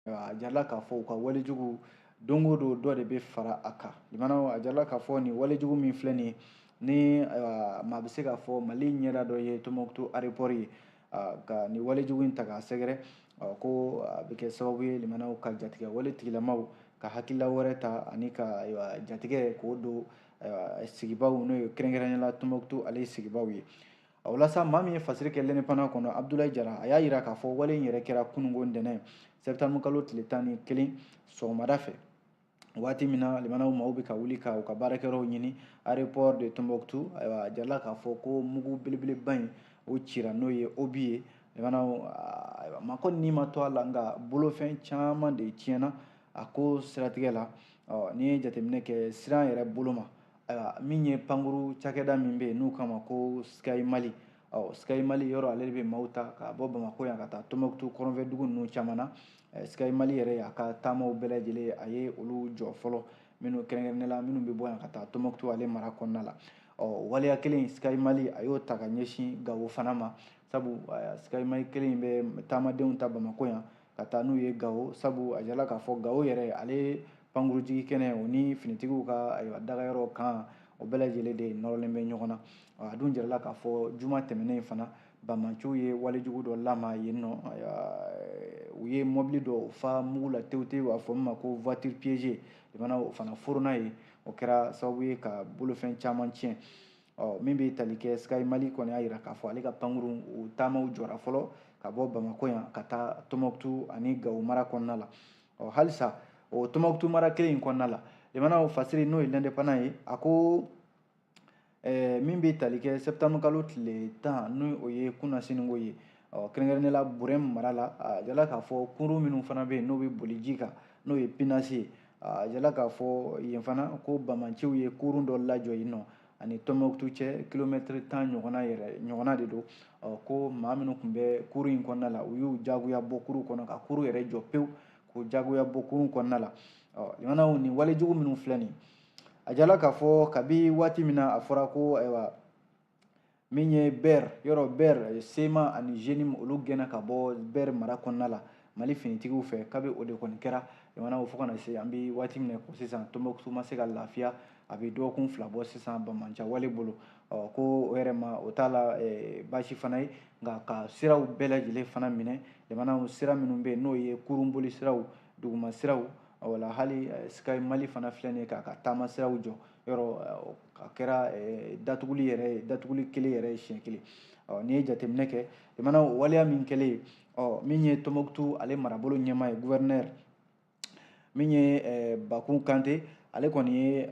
A jirala k'a fɔ u ka walejugu don o don, dɔ de bɛ fara a kan. Limanaw, a jirala k'a fɔ nin walejugu min filɛ nin ye, ni maa bɛ se k'a fɔ Mali ɲɛda dɔ ye Tombouctou aéroport ye, ka nin walejugu in ta k'a sɛgɛrɛ, ko a bɛ kɛ sababu ye, limanaw, ka jatigɛ wale tigilamaw ka hakilila wɛrɛ ta ani ka jatigɛ k'o don sigibaw, n'o ye kɛrɛnkɛrɛnnenya la Tombouctou ale sigibaw ye. O la sa, maa min ye fasiri kɛ L'Indépendant kɔnɔ, Abdoulaye Jara, a y'a jira k'a fɔ wale in yɛrɛ kɛra kununko ntɛnɛn, septembre kalo tile 11, sɔgɔmada fɛ, waati min na limanaw maaw bɛ ka wuli ka u ka baarakɛyɔrɔw ɲini aéroport de Tombouctou. Ayiwa, a jirala k'a fɔ ko mugu belebeleba in, o cira, n'o ye obus ye. Limanaw, ayiwa, maa kɔni ni ma to a la, nka bolofɛn caman de tiɲɛna a ko siratigɛ la. Ɔ, n'i ye jateminɛ kɛ siran yɛrɛ bolo ma, ayiwa, min ye pankuru cakɛda min bɛ yen n'u k'a ma ko Sky Mali, ɔ, Sky Mali yɔrɔ, ale de bɛ maaw ta ka bɔ Bamakɔ yan ka taa Tombouctou kɔrɔnfɛ dugu ninnu caman na. Sky Mali yɛrɛ y'a ka taamaw bɛɛ lajɛlen, a ye olu jɔ fɔlɔ, minnu kɛrɛnkɛrɛnnenya la minnu bɛ bɔ yan ka taa Tombouctou ale mara kɔnɔna la. Ɔ, waleya kelen, Sky Mali a y'o ta ka ɲɛsin Gawo fana ma, sabu Sky Mali kelen in bɛ taamadenw ta Bamakɔ yan ka taa n'u ye Gawo, sabu a jirala k'a fɔ Gawo yɛrɛ, ale pankurujigi kɛnɛ, o ni finitigiw ka, ayiwa, dagayɔrɔ kan, o bɛɛ lajɛlen de nɔrɔlen bɛ ɲɔgɔn na. A dun jirala k'a fɔ juma tɛmɛnen fana, banbaanciw ye walejugu dɔ lama yen nɔ. U ye mɔbili dɔ fa mugu la tewu tewu, a fɔ min ma ko voiture piégée. Limana, o fana forona yen, o kɛra sababu ye ka bolofɛn caman tiɲɛ. Ɔ, min bɛ tali kɛ Sky Mali kɔni y'a jira k'a fɔ ale ka pankuru, o taamaw jɔra fɔlɔ ka bɔ Bamakɔ yan ka taa Tombouctou ani Gawo mara kɔnɔna la. Ɔ, halisa o Tombouctou mara kelen in kɔnɔna la, limanaw, fasiri n'o ye L'Indépendant ye, a ko min bɛ tali kɛ septembre kalo tile 10, n'o o ye kunnasiniko ye, ɔ, kɛrɛnkɛrɛnnenya la Burɛm mara la, a jirala k'a fɔ kurun minnu fana bɛ yen n'o bɛ boli ji kan, n'o ye pinasi ye, a jirala k'a fɔ yen fana ko banbaanciw ye kurun dɔ lajɔ yen nɔ ani Tombouctou cɛ, kilomɛtiri 10 ɲɔgɔnna yɛrɛ ɲɔgɔnna de don. Ɔ, ko maa minnu tun bɛ kurun in kɔnɔna la, u y'u jagoya bɔ kurun kɔnɔ, ka kurun yɛrɛ jɔ pewu, k'u jagoya bɔ kurun kɔnɔna la. Ɔ, limanaw, nin walejugu minnu filɛ nin, a jirala k'a fɔ kabi waati min na a fɔra ko, ayiwa, min ye Ber yɔrɔ, Ber CMA ani JNIM, olu gɛnna ka bɔ Ber mara kɔnɔna la Mali finitigiw fɛ, kabi o de kɔni kɛra, limanaw, fo kana se an bɛ waati min na ko sisan, Tombouctou ma se ka lafiya. A bɛ dɔgɔkun 2 bɔ sisan banbaanci wale bolo. Ɔ, ko o yɛrɛ ma, o t'a la baasi fana ye, nka ka siraw bɛɛ lajɛlen fana minɛ. Limanaw, sira minnu bɛ yen n'o ye kurunboli siraw, duguma siraw, wala hali Sky Mali fana filɛ nin ye k'a ka taama siraw jɔ yɔrɔ, a kɛra datuguli yɛrɛ ye, datuguli kelen yɛrɛ ye siɲɛ kelen. Ɔ, n'i ye jateminɛ kɛ, limanaw, waleya min kɛlen, ɔ, min ye Tombouctou ale marabolo ɲɛmaa ye, gouverneur min ye Bakun Kante, ale kɔni ye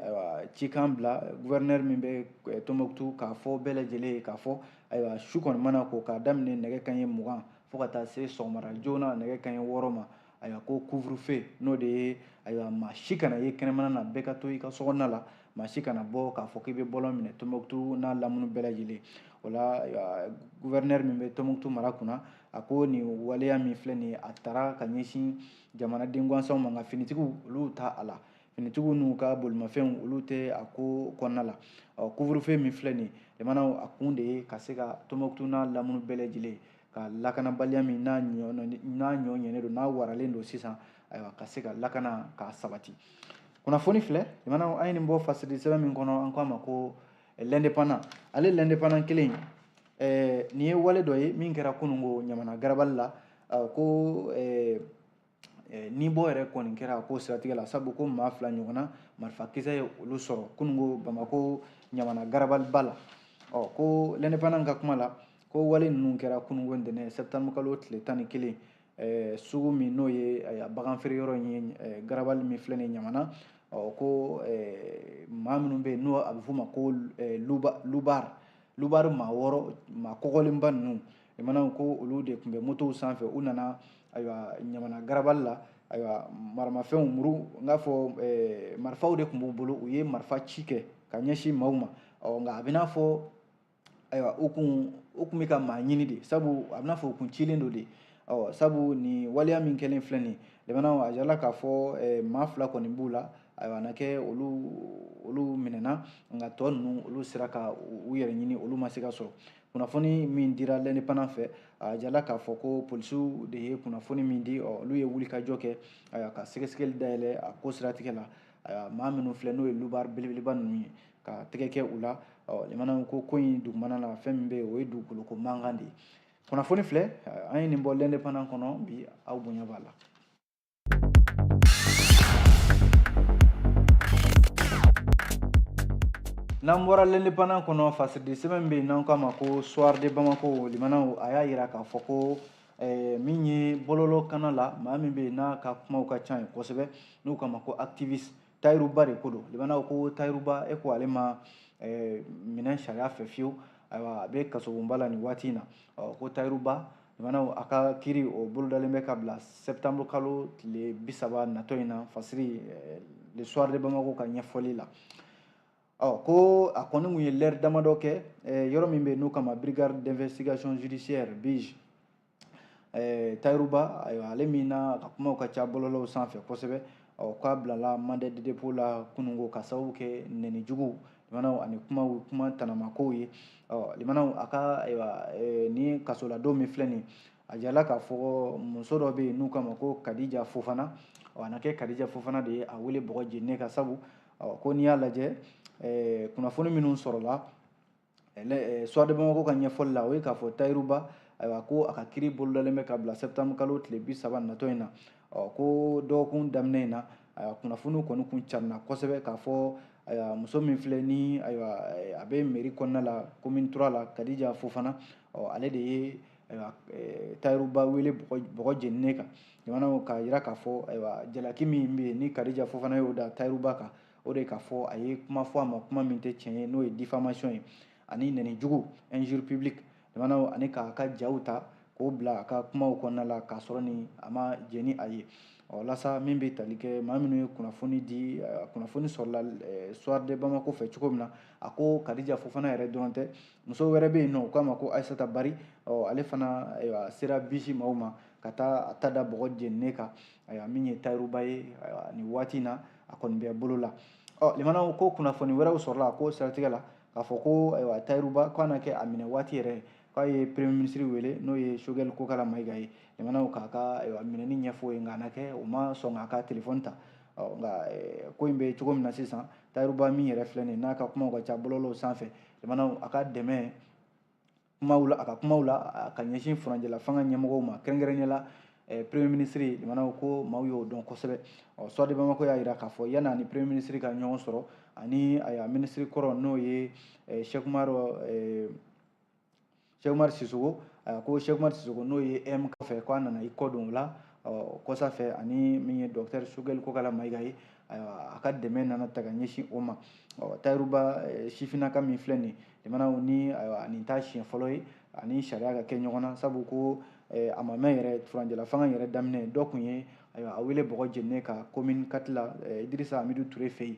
cikan bila, gouverneur min bɛ Tombouctou, k'a fɔ bɛɛ lajɛlen ye k'a fɔ, ayiwa, su kɔni mana ko k'a daminɛ nɛgɛ kanɲɛ 20 fo ka taa se sɔgɔmada joona nɛgɛ kanɲɛ 6 ma, ayiwa, ko couvre-feu, n'o de ye, ayiwa, maa si kana ye kɛnɛmana na, bɛɛ ka to i ka sokɔnɔna la, maa si kana bɔ k'a fɔ k'i bɛ bɔlɔn minɛ Tombouctou n'a lamunu bɛɛ lajɛlen. O la, ayiwa, gouverneur min bɛ Tombouctou mara kunna, a ko nin waleya min filɛ nin ye, a taara ka ɲɛsin jamanaden gansanw ma, nka finitigiw, olu ta a la, finitigiw n'u ka bolimafɛnw, olu tɛ a ko kɔnɔna la. Ɔ, couvre-feu min filɛ nin ye, limanaw, a kun de ye ka se ka Tombouctou n'a lamunu bɛɛ lajɛlen ka lakanabaliya min n'a ɲɔ ɲɛnen don, n'a waralen don sisan, ayiwa, ka se ka lakana k'a sabati. Kunnafoni filɛ, limanaw, an ye nin bɔ fasiri sɛbɛn min kɔnɔ, an ko a ma ko L'Indépendant. Ale L'Indépendant kelen, nin ye wale dɔ ye min kɛra kununko Ɲamana garabali la, ko ni bɔ yɛrɛ kɔni kɛra a ko siratigɛ la, sabu ko maa fila ɲɔgɔnna, marifakisɛ ye olu sɔrɔ kununko Bamako Ɲamana garabaliba la. Ɔ, ko L'Indépendant ka kuma la, ko wale ninnu kɛra kununko ntɛnɛn, septembre kalo tile 11, sugu min n'o ye bagan feere yɔrɔ in ye, garabali min filɛ nin ye Ɲamana. Ɔ, ko maa minnu bɛ yen n'o a bɛ f'u ma ko lubar lubar, maa wɔɔrɔ, maa kɔgɔlenba ninnu, limanaw, ko olu de tun bɛ motow sanfɛ. U nana, ayiwa, Ɲamana garabali la, ayiwa, maramafɛnw, muru, n k'a fɔ marifaw de tun b'u bolo. U ye marifa ci kɛ ka ɲɛsin maaw ma. Ɔ, nka a bɛ n'a fɔ, ayiwa, u kun bɛ ka maa ɲini de, sabu a bɛ n'a fɔ u kun cilen don de. Ɔ, sabu nin waleya min kɛlen filɛ nin ye, limanaw, a jirala k'a fɔ maa fila kɔni b'u la. Ayiwa, a na kɛ olu minɛna, nka tɔ ninnu, olu sera ka u yɛrɛ ɲini, olu ma se ka sɔrɔ. Kunnafoni min dira l'Indépendant fɛ, a jala k'a fɔ ko polisiw de ye kunnafoni min di, olu ye wulikajɔ kɛ ka sɛgɛsɛgɛli dayɛlɛ a ko siratigɛ la. Maa minnu filɛ n'o ye lubar belebeleba ninnu ye, ka tɛgɛ kɛ u la. Limanaw ko in dugumana la, fɛn min bɛ yen, o ye dugukoloko mankan de ye. Kunnafoni filɛ, an ye nin bɔ l'Indépendant kɔnɔ bi, aw bonya b'a la. N'an bɔra l'Indépendant kɔnɔ, fasiridi sɛbɛn bɛ yen n'an k'a ma ko Soir de Bamako, limanaw a y'a yira k'a fɔ ko min ye bɔlɔlɔ kana la, maa min bɛ yen n'a ka kumaw ka ca ye kosɛbɛ, n'u k'a ma ko activiste Tahirou Bah de ko don. Limanaw ko Tahirou Bah, e ko ale ma minɛ sariya fɛ fiyewu, ayiwa a bɛ kasobonba la nin waati in na. Ko Tahirou Bah, limanaw a ka kiiri o bolodalen bɛ ka bila septembre kalo tile 30 natɔ in na, fasiri le Soir de Bamako ka ɲɛfɔli la. Ko a kɔni kun ye lɛri damadɔ kɛ yɔrɔ min bɛ yen n'o kama brigade d'investigation judiciaire BIJ. Tahirou Bah, ayiwa ale min na a ka kumaw ka ca bɔlɔlɔw sanfɛ kosɛbɛ, k'a bilala mandat de dépôt la kununko ka sababu kɛ nɛni jugu, limanaw ani kumaw kuma tanamakow ye. Limanaw a ka ayiwa ni kasoladon min filɛ nin ye, a jirala k'a fɔ muso dɔ bɛ yen n'u k'a ma ko Kadija Fofana. A na kɛ Kadija Fofana de ye a wele bɔgɔ jeninen kan, sabu ko n'i y'a lajɛ kunnafoni minnu sɔrɔla Soir de Bamako ka ɲɛfɔli la, o ye k'a fɔ Tahirou Bah, ayiwa ko a ka kiiri bolodalen bɛ ka bila septembre kalo tile 30 natɔ in na. Ko dɔgɔkun daminɛ in na, ayiwa kunnafoniw kɔni kun carinna kosɛbɛ k'a fɔ ayiwa muso min filɛ ni ayiwa a bɛ mairie kɔnɔna la commune 3 la, Kadija Fofana, ale de ye ayiwa Tahirou Bah wele bɔgɔ jeninen kan. Jamanaw k'a yira k'a fɔ ayiwa jalaki min bɛ yen ni Kadija Fofana y'o da Tahirou Bah kan, o de k'a fɔ a ye kuma fɔ a ma, kuma min tɛ tiɲɛ ye, n'o ye diffamation ye ani nɛni jugu, injure publique, jamanaw ani k'a ka jaw ta k'o bila a ka kumaw kɔnɔna la k'a sɔrɔ ni a ma jɛn ni a ye. Walasa min bɛ tali kɛ maa minnu ye kunnafoni di, kunnafoni sɔrɔla Soir de Bamako fɛ cogo min na, a ko Kadija Fofana yɛrɛ dɔrɔn tɛ, muso wɛrɛ bɛ yen nɔ u k'a ma ko Aïssata Bari, ale fana ayiwa sera bisi maaw ma ka taa a ta da bɔgɔ jeninen kan, ayiwa min ye Tahirou Bah ye, ayiwa nin waati in na a kɔni bɛ bolo la. Limanaw ko kunnafoni wɛrɛw sɔrɔla ko siratigɛ la k'a fɔ ko ayiwa Tahirou Bah k'a na kɛ a minɛ waati yɛrɛ, k'a ye premier ministre wele n'o ye Choguel Kokalla Maïga ye, limanaw k'a ka ayiwa minɛni ɲɛfɔ ye, nka a na kɛ o ma sɔn k'a ka telefɔni ta. Nka ko in bɛ cogo min na sisan, Tahirou Bah min yɛrɛ filɛ nin ye n'a ka kumaw ka ca bɔlɔlɔw sanfɛ, limanaw a ka dɛmɛ kumaw la, a ka kumaw la a ka ɲɛsin furancɛla fanga ɲɛmɔgɔw ma, kɛrɛnkɛrɛnnenya la premier ministre, limanaw ko maaw y'o dɔn kosɛbɛ. Soir de Bamako y'a yira k'a fɔ yanni ani premier ministre ka ɲɔgɔn sɔrɔ ani ayiwa ministre kɔrɔ n'o ye Cheikh Oumar Sissoko, ko Cheikh Oumar Sissoko n'o ye M fɛ, k'a nana i kɔ don o la kɔsa fɛ, ani min ye docteur Choguel Kokalla Maïga ye, ayiwa a ka dɛmɛ nana ta ka ɲɛsin o ma. Tahirou Bah sifinnaka min filɛ nin ye, limanaw ni ayiwa nin t'a siɲɛ fɔlɔ ye ani sariya ka kɛ ɲɔgɔn na, sabu ko a ma mɛn yɛrɛ furancɛla fanga yɛrɛ daminɛ dɔ kun ye ayiwa a wele bɔgɔ jeninen ka commune 4 la Idrissa Amidou Touré fɛ yen.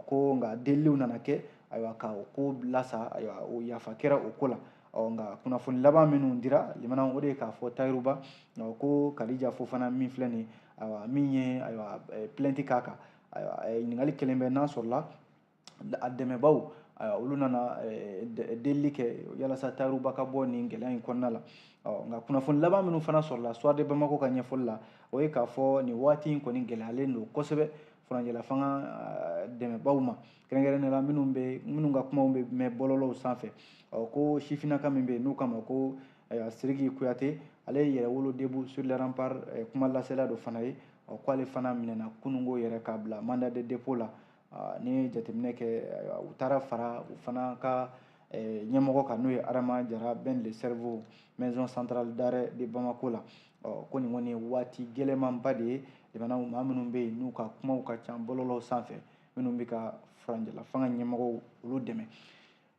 Ko nka deliliw nana kɛ ayiwa ka o ko lasa, ayiwa o yafa kɛra o ko la. Nka kunnafoni laban minnu dira limanaw, o de ye k'a fɔ Tahirou Bah ko Kadija Fofana min filɛ nin ye, ayiwa min ye ayiwa plainte k'a kan, ayiwa ɲininkali kelen bɛ n'a sɔrɔla a dɛmɛbaw, ayiwa olu nana delili kɛ yalasa Tahirou Bah ka bɔ nin gɛlɛya in kɔnɔna la. Nka kunnafoni laban minnu fana sɔrɔla Soir de Bamako ka ɲɛfɔli la, o ye k'a fɔ nin waati in kɔni gɛlɛyalen don kosɛbɛ furancɛla fanga dɛmɛbaw ma, kɛrɛnkɛrɛnnenya la minnu ka kumaw bɛ mɛn bɔlɔlɔw sanfɛ. Ko sifinnaka min bɛ yen n'u k'a ma ko Sidiki Kuyate, ale ye Yɛrɛwolo debout sur les remparts kuma lasela dɔ fana ye, k'ale fana minɛna kununko yɛrɛ k'a bila mandat de dépôt la. Ni ye jateminɛ kɛ, u taara fara u fana ka ɲɛmɔgɔ kan n'o ye Adama Jara Ben le Cerveau maison centrale d'arrêt de Bamako la. Ko nin kɔni ye waati gɛlɛnmanba de ye, limanaw maa minnu bɛ yen n'u ka kumaw ka ca bɔlɔlɔw sanfɛ, minnu bɛ ka furancɛla fanga ɲɛmɔgɔw olu dɛmɛ.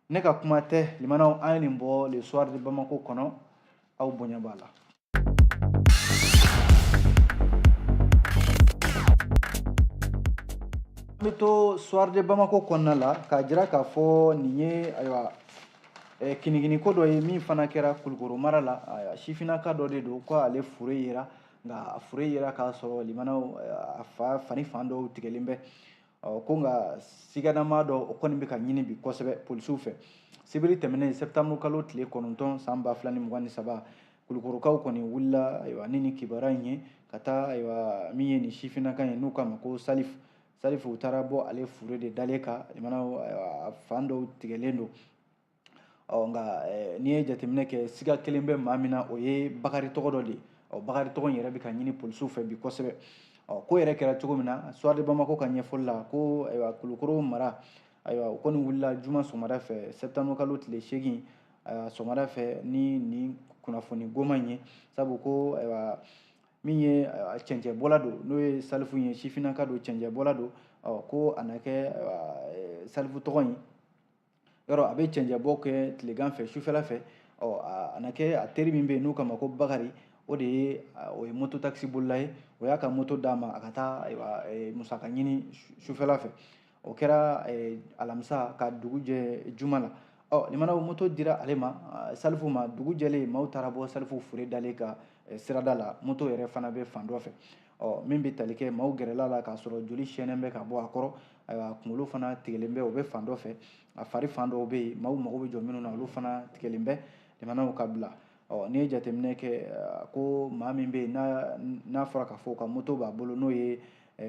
Ne ka kuma tɛ, limanaw an ye nin bɔ le Soir de Bamako kɔnɔ, aw bonya b'a la. An bɛ to Soir de Bamako kɔnɔna la k'a jira k'a fɔ nin ye ayiwa kinikiniko dɔ ye min fana kɛra Kulukoro mara la. Sifinnaka dɔ de don ko ale fure yera, nka a fure yera k'a sɔrɔ limanaw a fa fani fan dɔw tigɛlen bɛ. Ko nka siganama dɔ o kɔni bɛ ka ɲini bi kosɛbɛ polisiw fɛ. Sibiri tɛmɛnen septembre kalo tile 9 san 2023, Kulukorokaw kɔni wulila ayiwa ni nin kibaruya in ye ka taa ayiwa min ye nin sifinnaka ye n'u k'a ma ko Salif. Salif u taara bɔ ale fure de dalen kan, limanaw ayiwa a fan dɔw tigɛlen don. Ɔ nka n'i ye jateminɛ kɛ, siga kelen bɛ maa min na, o ye Bakari tɔgɔ dɔ de ye. Ɔ Bakari tɔgɔ in yɛrɛ bɛ ka ɲini polisiw fɛ bi kosɛbɛ. Ɔ ko yɛrɛ kɛra cogo min na, Soir de Bamako ka ɲɛfɔli la, ko ayiwa Kulukoro mara, ayiwa u kɔni wulila juma sɔgɔmada fɛ septembre kalo tile 8 sɔgɔmada fɛ ni nin kunnafoni goma in ye, sabu ko ayiwa min ye cɛncɛnbɔla don, n'o ye Salifu ye, sifinnaka don, cɛncɛnbɔla don. Ɔ ko a na kɛ Salifu tɔgɔ in yɔrɔ a bɛ cɛncɛnbɔ kɛ tilegan fɛ, sufɛla fɛ. Ɔ a na kɛ a teri min bɛ yen n'u k'a ma ko Bakari, o de ye o ye moto taxi bolila ye, o y'a ka moto d'a ma a ka taa ayiwa musaka ɲini sufɛla fɛ. O kɛra alamisa ka dugu jɛ juma la. Ɔ limanaw moto dira ale ma, Salifu ma. Dugu jɛlen maaw taara bɔ Salifu fure dalen ka sirada la, moto yɛrɛ fana bɛ fan dɔ fɛ. Ɔ min bɛ tali kɛ maaw gɛrɛla la k'a sɔrɔ joli siyɛnnen bɛ ka bɔ a kɔrɔ, ayiwa kunkolo fana tigɛlen bɛ, o bɛ fan dɔ fɛ, a fari fan dɔw bɛ yen maaw mago bɛ jɔ minnu na, olu fana tigɛlen bɛ, limanaw ka bila. Ɔ n'i ye jateminɛ kɛ, ko maa min bɛ yen n'a fɔra k'a fɔ ka moto b'a bolo, n'o ye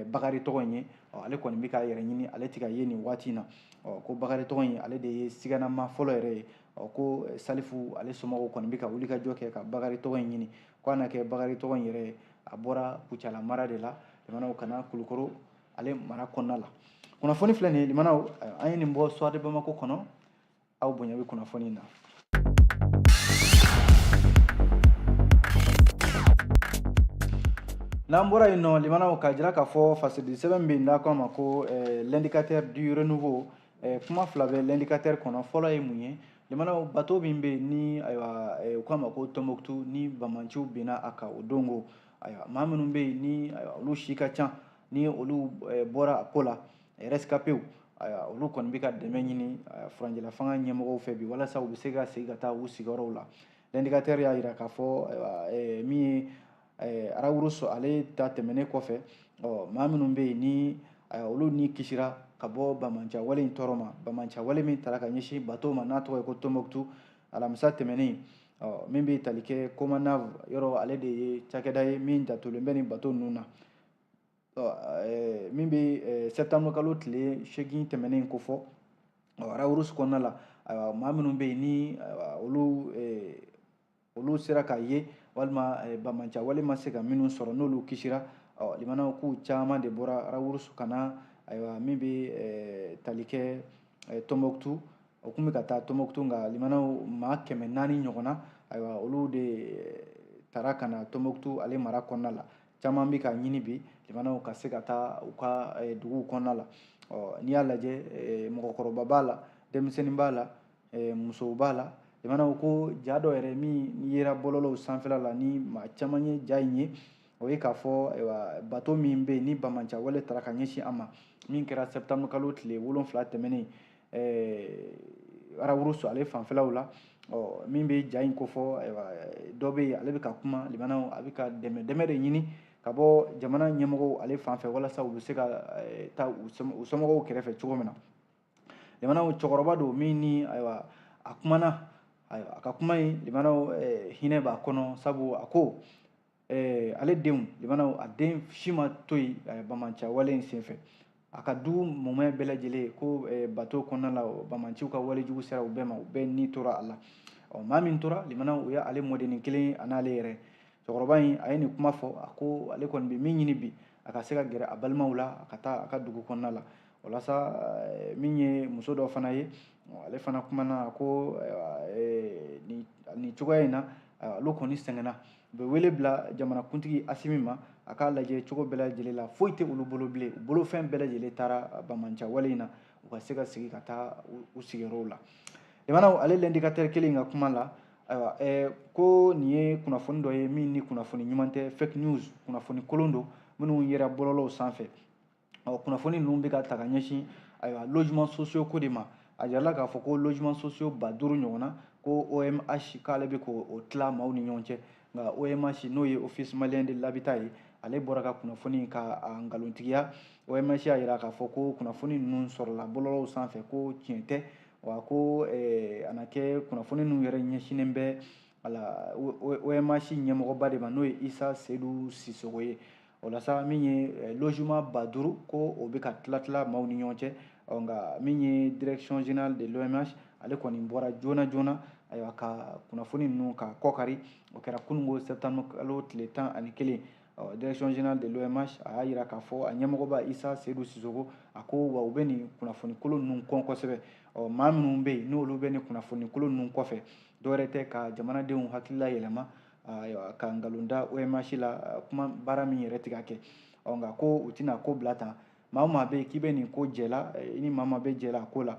Bakari tɔgɔ in ye, ɔ ale kɔni bɛ k'a yɛrɛ ɲini, ale tɛ ka ye nin waati in na. Ɔ ko Bakari tɔgɔ in ale de ye siganama fɔlɔ yɛrɛ ye. Ɔ ko Salifu ale somɔgɔw kɔni bɛ ka wuli ka jɔ kɛ ka Bakari tɔgɔ in ɲini, ko a na kɛ Bakari tɔgɔ in yɛrɛ ye, a bɔra Kucala mara de la, limanaw ka na Kulukoro ale mara kɔnɔna la. Kunnafoni filɛ nin ye, limanaw, an ye nin bɔ Soir de Bamako kɔnɔ, aw bonya bɛ kunnafoni in na. N'an bɔra yen nɔ, limanaw, k'a jira k'a fɔ fasidi sɛbɛn bɛ yen n'a ko a ma ko l'indicateur du renouveau. Kuma fila bɛ l'indicateur kɔnɔ. Fɔlɔ ye mun ye, limanaw? Bateau min bɛ yen ni ayiwa u k'a ma ko Tombouctou, ni bamanciw binna a kan o don ko, ayiwa maa minnu bɛ yen ni ayiwa olu si ka ca, ni olu bɔra a ko la, rescapés, ayiwa olu kɔni bɛ ka dɛmɛ ɲini furancɛla fanga ɲɛmɔgɔw fɛ bi, walasa u bɛ se ka segin ka taa u sigiyɔrɔw la. L'indicateur y'a jira k'a fɔ ayiwa min ye Rharous ale ta tɛmɛnen kɔfɛ, ɔ maa minnu bɛ yen ni olu ni kisira ka bɔ bamanciya wale in tɔɔrɔ ma, bamanciya wale min taara ka ɲɛsin bateau ma n'a tɔgɔ ye ko Tombouctou, alamisa tɛmɛnen, ɔ min bɛ tali kɛ Comanav yɔrɔ, ale de ye cakɛda ye min jatolen bɛ nin bateau ninnu na. Ɔ min bɛ septembre kalo tile 8 tɛmɛnen kofɔ, ɔ Rharous kɔnɔna la, ayiwa maa minnu bɛ yen ni olu sera k'a ye walima bamanciya wale ma se ka minnu sɔrɔ, n'olu kisira, ɔ limanaw k'u caman de bɔra Rharous ka na ayiwa min bɛ tali kɛ Tombouctou. O kun bɛ ka taa Tombouctou, nka limanaw maa 400 ɲɔgɔnna, ayiwa olu de taara ka na Tombouctou ale mara kɔnɔna la. Caman bɛ ka ɲini bi, limanaw, ka se ka taa u ka duguw kɔnɔna la. Ɔ n'i y'a lajɛ, mɔgɔkɔrɔba b'a la, denmisɛnnin b'a la, musow b'a la. Limanaw ko ja dɔ yɛrɛ min yera bɔlɔlɔw sanfɛla la, ni maa caman ye ja in ye, o ye k'a fɔ ayiwa bateau min bɛ yen ni bamanciya wale taara ka ɲɛsin a ma, min kɛra septembre kalo tile 7 tɛmɛnen Rharous ale fanfɛlaw la. Ɔ min bɛ ja in kofɔ, ayiwa dɔ bɛ yen ale bɛ ka kuma, limanaw, a bɛ ka dɛmɛ de ɲini ka bɔ jamana ɲɛmɔgɔw ale fan fɛ, walasa u bɛ se ka taa u somɔgɔw kɛrɛfɛ cogo min na. Limanaw, cɛkɔrɔba don min ni ayiwa a kumana, ayiwa a ka kuma in, limanaw, hinɛ b'a kɔnɔ, sabu a ko ale denw, limanaw, a den si ma to yen bamanciya wale in senfɛ. A ka du mumɛ bɛɛ lajɛlen ko bateau kɔnɔna la, bamanciw ka walejugu sera u bɛɛ ma, u bɛɛ ni tora a la. Ɔ maa min tora, limanaw, o ye ale mɔdennin kelen a n'ale yɛrɛ. Cɛkɔrɔba in a ye nin kuma fɔ, a ko ale kɔni bɛ min ɲini bi, a ka se ka gɛrɛ a balimaw la, a ka taa a ka dugu kɔnɔna la. O la sa, min ye muso dɔ fana ye, ale fana kumana, a ko nin cogoya in na, olu kɔni sɛgɛnna, u bɛ wele bila jamanakuntigi Asimi ma, a k'a lajɛ cogo bɛɛ lajɛlen la, foyi tɛ olu bolo bilen, u bolofɛn bɛɛ lajɛlen taara bamanciya wale in na, u ka se ka segin ka taa u sigiyɔrɔw la. Limanaw, ale l'indicateur kelen ka kuma la, ayiwa ko nin ye kunnafoni dɔ ye min ni kunnafoni ɲuman tɛ, fake news, kunnafoni kolon don minnu yera bɔlɔlɔw sanfɛ. Ɔ kunnafoni ninnu bɛ ka ta ka ɲɛsin ayiwa logement sociaux ko de ma. A jirala k'a fɔ ko logement sociaux 5000 ɲɔgɔnna, ko OMH k'ale bɛ k'o tila maaw ni ɲɔgɔn cɛ. Nka OMH, n'o ye Office malien de l'habitat ye, ale bɔra ka kunnafoni ka a nkalontigiya. OMH y'a jira k'a fɔ ko kunnafoni ninnu sɔrɔla bɔlɔlɔw sanfɛ, ko tiɲɛ tɛ. Wa ko a na kɛ kunnafoni ninnu yɛrɛ ɲɛsinnen bɛ ala OMH ɲɛmɔgɔba de ma, n'o ye Isa Seydou Sissoko ye. O la sa, min ye logement 5000, ko o bɛ ka tila tila maaw ni ɲɔgɔn cɛ. Nka min ye direction générale de l'OMH, ale kɔni bɔra joona joona, ayiwa, ka kunnafoni ninnu ka kɔkari. O kɛra kununko septembre kalo tile 11. Direction générale de l'OMH a y'a yira k'a fɔ a ɲɛmɔgɔba Isa Seydou Sissoko, a ko wa u bɛ nin kunnafoni kolon ninnu kɔn kosɛbɛ. Maa minnu bɛ yen, n'olu bɛ nin kunnafoni kolon ninnu kɔfɛ, dɔwɛrɛ tɛ ka jamanadenw hakilila yɛlɛma, ayiwa, ka nkalon da OMH la, kuma baara min yɛrɛ tɛ ka kɛ. Nka ko u tɛna ko bila tan. Maa o maa bɛ yen k'i bɛ nin ko jɛ la, i ni maa maa bɛ jɛ la a ko la,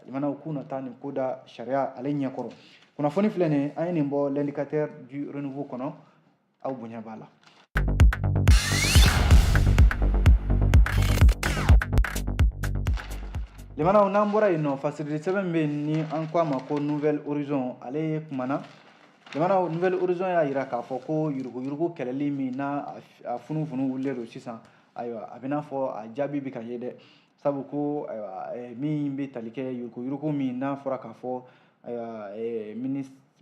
limanaw k'u na taa nin ko da sariya ale ɲɛkɔrɔ. Kunnafoni filɛ nin ye, an ye nin bɔ l'Indicateur du Renouveau kɔnɔ, aw bonya b'a la. Limanaw, n'an bɔra yen nɔ, fasirili sɛbɛn bɛ yen ni an ko a ma ko Nouvel Horizon, ale kumana. Limanaw, Nouvel Horizon y'a yira k'a fɔ ko yuruguyurugu kɛlɛli min n'a a funufunu wulilen don sisan, ayiwa, a bɛ n'a fɔ a jaabi bɛ ka ye dɛ. Sabu ko ayiwa, min bɛ tali kɛ yuruguyurugu min n'a fɔra k'a fɔ, ayiwa,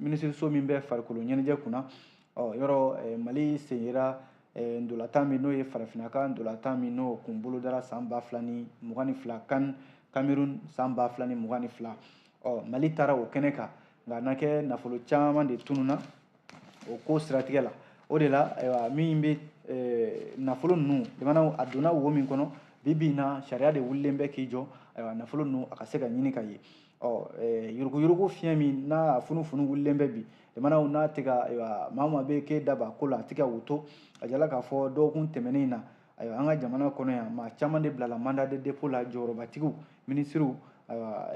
minisiriso min bɛ farikolo ɲɛnajɛ kunna, ɔ yɔrɔ Mali sen yera ndolatan min n'o ye farafinna ka ndolatan min n'o kun bolodara san 2022, CAN Cameroun san 2022. Mali taara o kɛnɛ kan, nka n'a kɛ nafolo caman de tununna o ko siratigɛ la. O de la, ayiwa, min bɛ nafolo ninnu, jamanaw, a donna wo min kɔnɔ, bi bi in na sariya de wulilen bɛ k'i jɔ, ayiwa, nafolo ninnu a ka se ka ɲini ka ye. Yuruguyurugu fiɲɛ min n'a funufunu wulilen bɛ bi, jamanaw, n'a tɛ ka, ayiwa, maa o maa bɛ k'e da b'a ko la, a tɛ ka o to. A jala k'a fɔ dɔgɔkun tɛmɛnen in na, ayiwa, an ka jamana kɔnɔ yan, maa caman de bilala mandat de dépôt la, jɔyɔrɔbatigiw, minisiriw, ayiwa,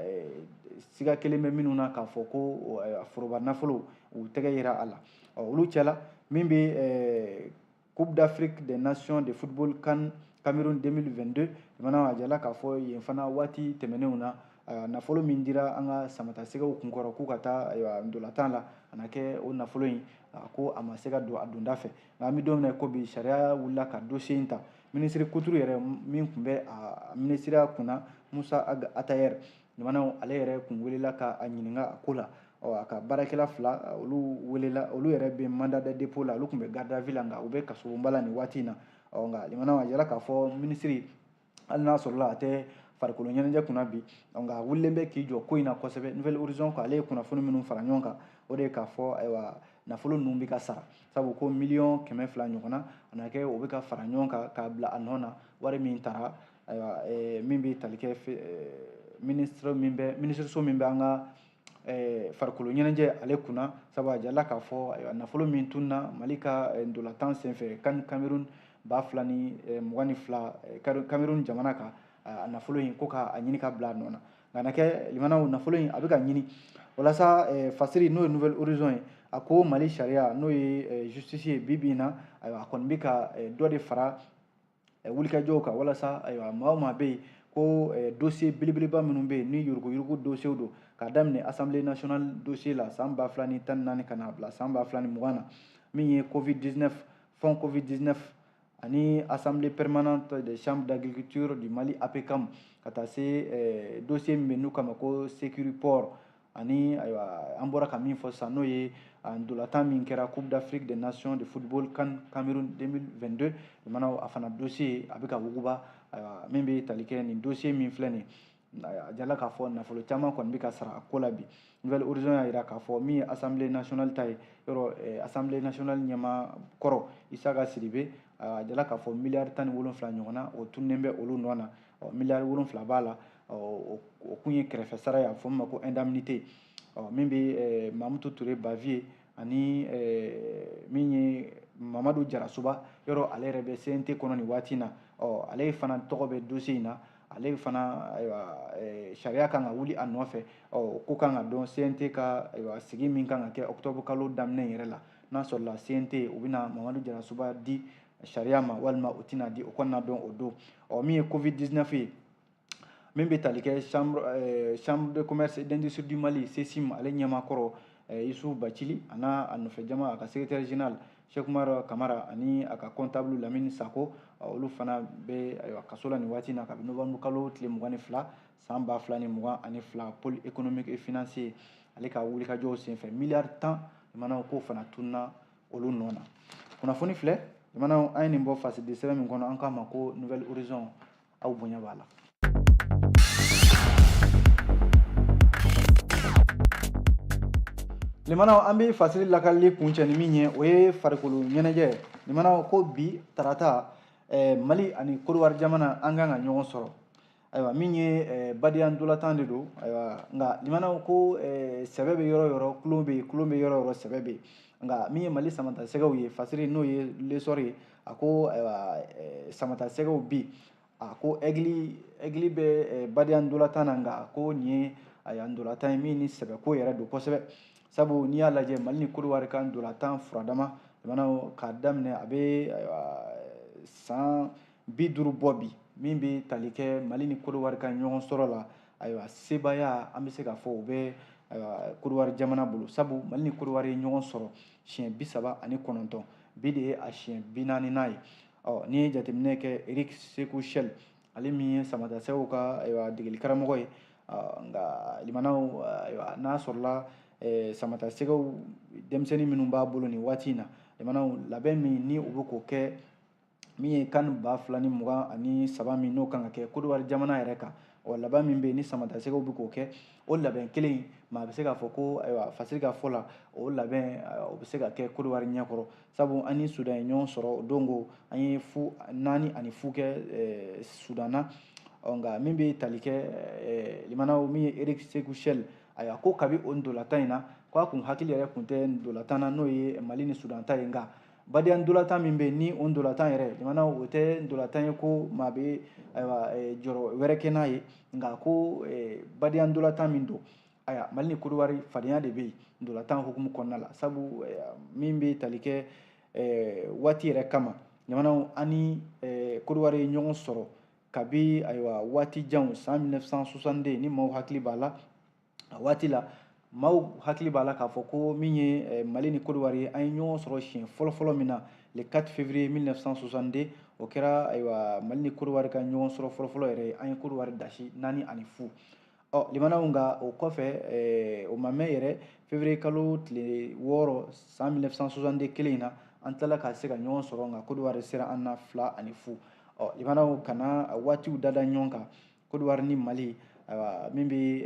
siga kelen bɛ minnu na k'a fɔ ko foroba nafolo u tɛgɛ yera a la. Olu cɛla min bɛ Coupe d'Afrique des Nations de football CAN Cameroun 2022, jamana, a jala k'a fɔ yen fana waati tɛmɛnenw na, nafolo min dira an ka samatasɛgɛw kunkɔrɔ k'u ka taa, ayiwa, ndolatan la, a na kɛ o nafolo in ko a ma se ka don a donda fɛ. Nka an bɛ don min na ko bi, sariya wulila ka dossier in ta. Minisiri kuturu yɛrɛ min tun bɛ a minisiriya kunna, Musa Atayer, jamanaw, ale yɛrɛ kun welela ka a ɲininka a ko la. A ka baarakɛla fila, olu welela, olu yɛrɛ bɛ mandat de dépôt la, olu tun bɛ garde à vue la, nka u bɛ kasobonba la nin waati in na. Nka limanaw, a jira k'a fɔ minisiri, hali n'a sɔrɔla a tɛ farikolo ɲɛnajɛ kunna bi, nka a wulilen bɛ k'i jɔ ko in na kosɛbɛ. Nouvel Horizon ko ale ye kunnafoni minnu fara ɲɔgɔn kan, o de ye k'a fɔ, ayiwa, nafolo ninnu bɛ ka sara, sabu ko 200 miliyɔn ɲɔgɔnna, a na kɛ o bɛ ka fara ɲɔgɔn kan k'a bila a nɔ na, wari min taara, ayiwa, min bɛ tali kɛ ministre min bɛ minisiriso min bɛ an ka farikolo ɲɛnajɛ ale kunna. Sabu a jirala k'a fɔ, ayiwa, nafolo min tununa Mali ka ndolatan senfɛ CAN Cameroun 2022, Cameroun jamana kan, a nafolo in ko k'a ɲini ka bila a nɔ na. Nka na kɛ, limanaw, nafolo in a bɛ ka ɲini. Walasa fasiri n'o ye Nouvel Horizon ye, a ko Mali sariya n'o ye justice ye, bi bi in na, ayiwa, a kɔni bɛ ka dɔ de fara wulikajɔw kan, walasa, ayiwa, maa o maa bɛ yen ko dossier belebeleba minnu bɛ yen ni yuruguyurugu dossier don, k'a daminɛ Assemblée nationale dossier la san 2014 ka n'a bila san 2020 na, min ye Covid 19, fonds Covid 19, ani Assemblée permanente des chambres d'agriculture du Mali APCAM, ka taa se dossier min bɛ n'u kama ko Sécuriport, ani, ayiwa, an bɔra ka min fɔ sisan, n'o ye ndolatan min kɛra Coupe d'Afrique des Nations de football CAN Cameroun 2022, jamanaw, a fana dossier a bɛ ka wuguba. Ayiwa, min bɛ tali kɛ nin dossier min filɛ nin ye, a jala k'a fɔ nafolo caman kɔni bɛ ka sara a ko la bi. Nouvel Horizon y'a jira k'a fɔ min ye Assemblée nationale ta ye, yɔrɔ Assemblée nationale ɲɛmaa kɔrɔ Isaka Sidibe, a jala k'a fɔ 17 miliyari ɲɔgɔnna o tununnen bɛ olu nɔ na. 7 miliyari b'a la, o kun ye kɛrɛfɛ sara ye, a bɛ fɔ min ma ko indemnité. Min bɛ Mamutu Ture Baviye ani min ye Mamadu Jarasuba, yɔrɔ ale yɛrɛ bɛ CNT kɔnɔ nin waati in na, ale fana tɔgɔ bɛ dossier in na. Ale fana, ayiwa, sariya kan ka wuli a nɔfɛ. O ko kan ka dɔn CNT ka, ayiwa, sigi min kan ka kɛ octobre kalo daminɛ yɛrɛ la, n'a sɔrɔla CNT u bɛna Mamadu Jarasuba di sariya ma walima u tɛna di, o kɔni na dɔn o don. Min ye Covid 19 ye, min bɛ tali kɛ chambre de commerce et d'industrie du Mali CECIM, ale ɲɛmaa kɔrɔ Youssouf Bacili, a n'a a nɔfɛ jama, a ka secrétaire général Cheikh Oumar Kamara ani a ka comptable Lamine Sako, olu fana bɛ, ayiwa, kaso la nin waati in na kabini novembre kalo tile 22 san 2022, pôle économique et financier ale ka wulikajɔw senfɛ, miliyari 10 limanaw k'o fana tununa olu nɔ na. Kunnafoni filɛ limanaw, an ye nin bɔ fasidi sɛbɛn min kɔnɔ, an k'a ma ko Nouvel Horizon. Aw bonya b'a la. Limanaw, an bɛ fasiri lakalili kuncɛ ni min ye, o ye farikolo ɲɛnajɛ. Limanaw, ko bi tarata, Mali ani Kodowari jamana an kan ka ɲɔgɔn sɔrɔ. Ayiwa, min ye badenya ntolatan de don. Ayiwa, nka limanaw, ko sɛbɛ bɛ yɔrɔ yɔrɔ, tulon bɛ yen, tulon bɛ yɔrɔ yɔrɔ, sɛbɛ bɛ yen. Nka min ye Mali samata sɛgɛw ye, fasiri n'o ye L'Essor ye, a ko ayiwa, samata sɛgɛw bi, a ko Aigle bɛ badenya ntolatan na. Nka ko nin ye ayiwa ntolatan ye min ni sɛbɛko yɛrɛ don kosɛbɛ, sabu n'i y'a lajɛ Mali ni Kodowari ka ntolatan furadama limanaw, k'a daminɛ a bɛ ayiwa san 50 bɔ bi, min bɛ tali kɛ Mali ni Kodowari ka ɲɔgɔn sɔrɔ la, ayiwa sebaaya an bɛ se k'a fɔ o bɛ ayiwa Kodowari jamana bolo, sabu Mali ni Kodowari ye ɲɔgɔn sɔrɔ siɲɛ 39, bi de ye a siɲɛ 40nan ye. Ɔ, n'i ye jateminɛ kɛ, Eric Sekou Chelle, ale min ye samatasɛgɛw ka ayiwa degeli karamɔgɔ ye, nka limanaw, ayiwa n'a sɔrɔla samatasɛgɛw denmisɛnnin minnu b'a bolo nin waati in na, limanaw, labɛn min ni u bɛ k'o kɛ, min ye CAN 2023 min n'o kan ka kɛ Kodowari jamana yɛrɛ kan, ɔ laban min bɛ yen ni samatasɛgɛw bɛ k'o kɛ, o labɛn kelen, maa bɛ se k'a fɔ ko ayiwa fasiri ka fɔ la, o labɛn o bɛ se ka kɛ Kodowari ɲɛkɔrɔ, sabu an ni Sudan ye ɲɔgɔn sɔrɔ o don ko an ye fu 4-0 kɛ Sudan na. Ɔ, nka min bɛ tali kɛ limanaw, min ye Eric Sekou Chelle, ayiwa ko kabi o ntolatan in na, k'a kun hakili yɛrɛ kun tɛ ntolatan na, n'o ye Mali ni Sudan ta ye. Nka badenya ntolatan min bɛ yen, ni o ntolatan yɛrɛ limanaw, o tɛ ntolatan ye ko maa bɛ ayiwa jɔrɔ wɛrɛ kɛ n'a ye, nka ko badenya ntolatan min don, ayiwa Mali ni Kodowari fadenya de bɛ yen ntolatan hukumu kɔnɔna la, sabu min bɛ tali kɛ waati yɛrɛ kama, limanaw, an ni Kodowari ye ɲɔgɔn sɔrɔ kabi ayiwa waati janw, san 1962. Ni maaw hakili b'a la, a waati la maaw hakili b'a la k'a fɔ ko min ye Mali ni Kodowari ye, an ye ɲɔgɔn sɔrɔ siɲɛ fɔlɔfɔlɔ min na, le 4 février 1962, o kɛra ayiwa Mali ni Kodowari ka ɲɔgɔn sɔrɔ fɔlɔfɔlɔ yɛrɛ ye. An ye Kodowari dasi 4-0. Ɔ limanaw, nka o kɔfɛ, o ma mɛn yɛrɛ, février kalo tile 6 san 1962 kelen in na, an tilala ka se ka ɲɔgɔn sɔrɔ, nka Kodowari sera an na 2-0. Ɔ limanaw, kana waatiw dada ɲɔgɔn kan, Kodowari ni Mali, ayiwa min bɛ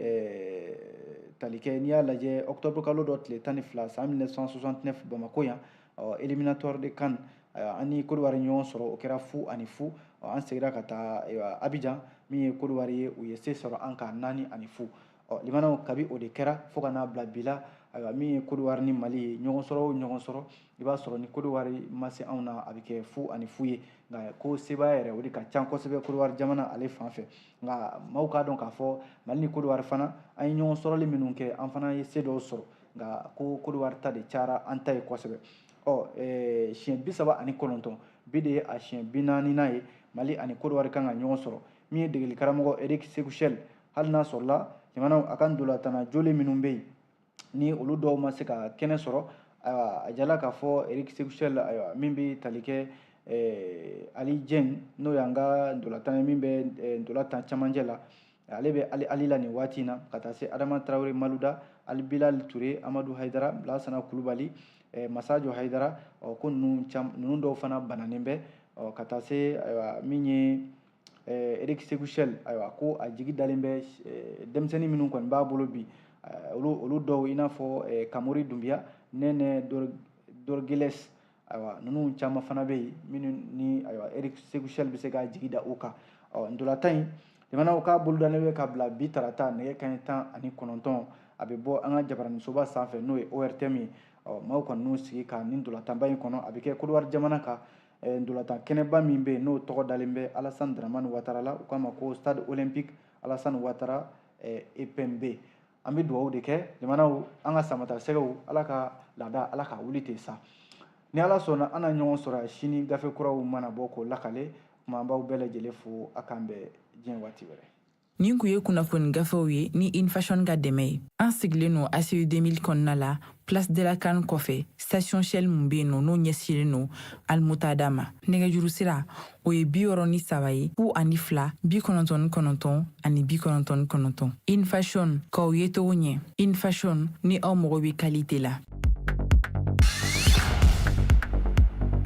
tali kɛ, n'i y'a lajɛ octobre kalo dɔ tile 12 san 1969, Bamako yan, ɔ éliminatoire de CAN, ayiwa an ni Kodowari ɲɔgɔn sɔrɔ, o kɛra 0-0. Ɔ, an seginna ka taa ayiwa Abidjan, min ye Kodowari ye, u ye se sɔrɔ an kan 4-0. Ɔ limanaw, kabi o de kɛra fo ka n'a bila bi la, ayiwa min ye Kodowari ni Mali ye ɲɔgɔn sɔrɔ o ɲɔgɔn sɔrɔ, i b'a sɔrɔ ni Kodowari ma se anw na, a bɛ kɛ 0-0 ye. Nka ko sebaaya yɛrɛ, o de ka ca kosɛbɛ Kodowari jamana ale fan fɛ. Nka maaw k'a dɔn k'a fɔ Mali ni Kodowari fana, an ye ɲɔgɔn sɔrɔli minnu kɛ, an fana ye se dɔw sɔrɔ, nka ko Kodowari ta de cayara an ta ye kosɛbɛ. Ɔ siɲɛ 39, bi de ye a siɲɛ 40nan ye Mali ani Kodowari kan ka ɲɔgɔn sɔrɔ. Min ye degeli karamɔgɔ Eric Sekou Chelle, hali n'a sɔrɔla jamanaw a ka ntolatanna jolen minnu bɛ yen, ni olu dɔw ma se ka kɛnɛ sɔrɔ, ayiwa a jala k'a fɔ Eric Sekou Chelle, ayiwa min bɛ tali kɛ Ali Dieng, n'o y'an ka ntolatan ye min bɛ ntolatan camancɛ la, ale bɛ Ali Ali la nin waati in na, ka taa se Adama Traoré Malouda, Ali Bilal Touré, Amadou Haidara, Lassana Kulubali, Masajo Haidara, ɔ ko ninnu dɔw fana bananen bɛ. Ɔ, ka taa se ayiwa min ye Eric Sekou Chelle, ayiwa ko a jigi dalen bɛ denmisɛnnin minnu kɔni b'a bolo bi, olu dɔw i n'a fɔ Kamori Dunbiya, Nɛnɛ Dorgeles, ayiwa ninnu caman fana bɛ yen minnu ni ayiwa Eric Sekou Chelle bɛ se k'a jigi da o kan. Ɔ ntolatan in jamanaw k'a bolodalen bɛ ka bila bi tarata nɛgɛ kanɲɛ 19, a bɛ bɔ an ka jabaraninsoba sanfɛ, n'o ye ORTM ye. Ɔ maaw kɔni n'u sigi ka nin ntolatanba in kɔnɔ, a bɛ kɛ Kodowari jamana kan, ntolatan kɛnɛba min bɛ yen n'o tɔgɔ dalen bɛ Alassane Dramane Ouattara la, u k'a ma ko Stade Olympique Alassane Ouattara EPMB. An bɛ dugawu de kɛ jamanaw, an ka samata sɛgɛw, Ala ka laada, Ala ka wuli ten sa. Ni Ala sɔnna, an na ɲɔgɔn sɔrɔ sini, gafe kuraw mana bɔ k'o lakale. Kuma an b'aw bɛɛ lajɛlen fo, a k'an bɛn diɲɛ waati wɛrɛ. Nin kun ye kunnafoni gafew ye ni InFashion ka dɛmɛ ye. An sigilen no ACE 2000 kɔnɔna la. Place de la CAN kɔfɛ, station Shell mun bɛ yen nɔ, n'o ɲɛsinnen don Almutada ma. Nɛgɛjuru sira, o ye 63 ye, 02, 99 ani 99. In Fashion, k'aw yecogo ɲɛ. In Fashion, ni aw mago bɛ qualite la.